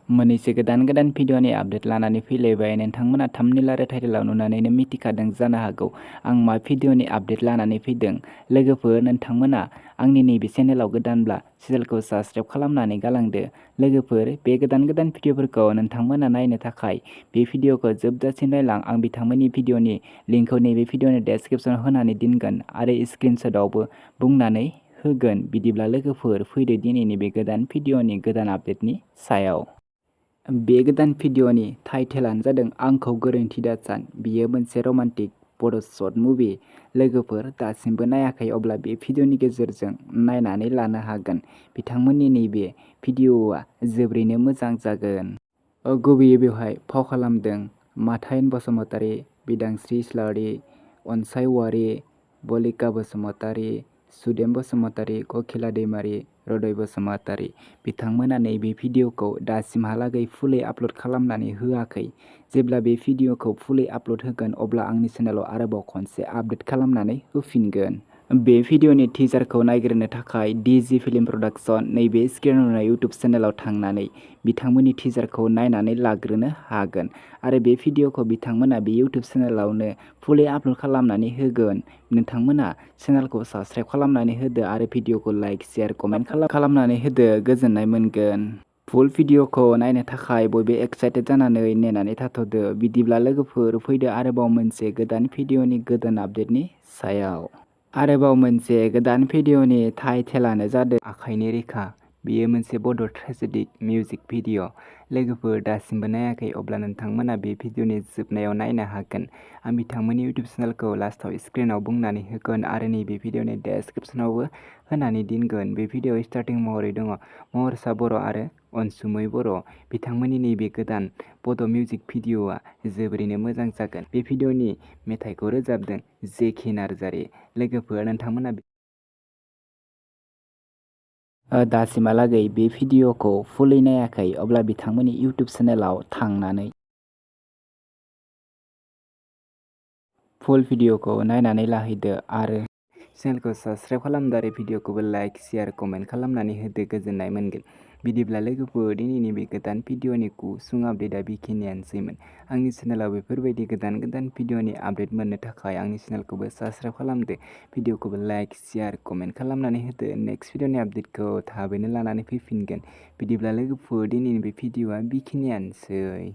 मोननैसो गोदान भिडिअनि आपडेट लानानै फैलायबाय। नोंथांमोना थाम्बनेल आरो टाइटेलाव नुनानैनो मिथिखादों जानो हागौ आं मा भिडिअनि आपडेट लानानै फैदों। लोगोफोर, नोंथांमोना आंनि नैबे चेनेलाव गोदानब्ला चेनेलखौ साबस्क्राइब खालामनानै गालांदो। लोगोफोर, बे गोदान भिडिअफोरखौ नोंथांमोना नायनो थाखाय बे भिडिअखौ जोबजासिम नायलां। आं बिथांमोननि भिडिअनि लिंकखौ नैबे भिडिअनि डेस्क्रिप्शनाव होनानै दोनगोन आरो स्क्रिनशटआवबो बुंनानै होगोन। बिदिब्ला लोगोफोर, फैदो दिनैनि बे गोदान भिडिअनि गोदान आपडेटनि सायाव। बे गोदान भिडिअनि टाइटेलानो जादों आंखौ गोरोन्थि दासान। बियो मोनसे रमान्टिक बड' शर्ट मुभि। लोगोफोर, दासिमबो नायाखै अब्ला बे भिडिअनि गेजेरजों नायनानै लानो हागोन। बिथांमोननि नैबे भिडिअआ जोबोरैनो मोजां जागोन। गुबैयै बेवहाय फाव खालामदों माथायन बसुमतारी, बिदांस्रि इस्लारि, अनसाय औवारि, बलिका बसुमतारी, सुदेम बसुमतारी, ककिला दैमारि, रदय बसुमतारी। बिथांमोना नैबे भिडिअखौ दासिमहालागै फुलै आपल'ड खालामनानै होआखै। जेब्ला बे भिडिअखौ फुलै आपल'ड होगोन अब्ला आंनि चेनेलाव आरोबाव खनसे आपडेट खालामनानै होफिनगोन। बे भिडिअनि टिजारखौ नायग्रोनो थाखाय DG फिल्म प्रडाक्शन नैबे स्क्रिनाव नुनाय इउटुब चेनेलाव थांनानै बिथांमोननि टिजारखौ नायनानै लाग्रोनो हागोन आरो बे भिडिअखौ बिथांमोना बे इउटुब चेनेलावनो फुलै आपल'ड खालामनानै होगोन। नोंथांमोना चेनेलखौ साबस्क्राइब खालामनानै होदो आरो भिडिअखौ लाइक, शेयार, कमेन्ट खालामनानै होदो। गोजोननाय मोनगोन। फुल भिडिअखौ नायनो थाखाय बयबो एक्साइटेड जानानै नेनानै थाथ'दो। बिदिब्ला लोगोफोर, फैदो आरोबाव मोनसे गोदान भिडिअनि गोदान आपडेटनि सायाव। आरोबाव मोनसे गोदान भिडिअनि टाइटेलानो जादों आखाइनि रेखा। बेयो मोनसे बड' ट्रेजेडिक मिउजिक भिडिअ। लोगोफोर, दासिमबो नायाखै अब्ला नोंथांमोना बे भिडिअनि जोबनायाव नायनो हागोन। आं बिथांमोननि इउटुब चेनेलखौ लास्टआव स्क्रिनाव बुंनानै होगोन आरो नैबे भिडिअनि डेस्क्रिप्शनावबो होनानै दोनगोन। बे भिडिअआव स्टार्टिं महरै दङ महरसा बर' आरो अनसुमै बर'। बिथांमोननि नैबे गोदान बड' मिउजिक भिडिअआ जोबोरैनो मोजां जागोन। बे भिडिअनि मेथाइखौ रोजाबदों जेखि नार्जारि। लोगोफोर, नोंथांमोना दासिमहालागै बे भिडिअखौ फुलै नायाखै अब्ला बिथांमोननि इउटुब चेनेलाव थांनानै फुल भिडिअखौ नायनानै लाहैदो आरो चेनेलखौ साबस्क्राइब खालामदो आरो भिडिअखौबो लाइक, शेयार, कमेन्ट खालामनानै होदो। गोजोननाय मोनगोन। बिदिब्ला लोगोफोर, दिनैनि बे गोदान भिडिअनि गुसुं आपडेटआ बेखिनियानोसैमोन। आंनि चेनेलाव बेफोरबायदि गोदान भिडिअनि आपडेट मोननो थाखाय आंनि चेनेलखौबो साबस्क्राइब खालामदो। भिडिअखौबो लाइक, शेयार, कमेन्ट खालामनानै होदो। नेक्स्ट भिडिअनि आपडेटखौ थाबैनो लानानै फैफिनगोन। बिदिब्ला लोगोफोर, दिनैनि बे भिडिअआ बेखिनियानोसै।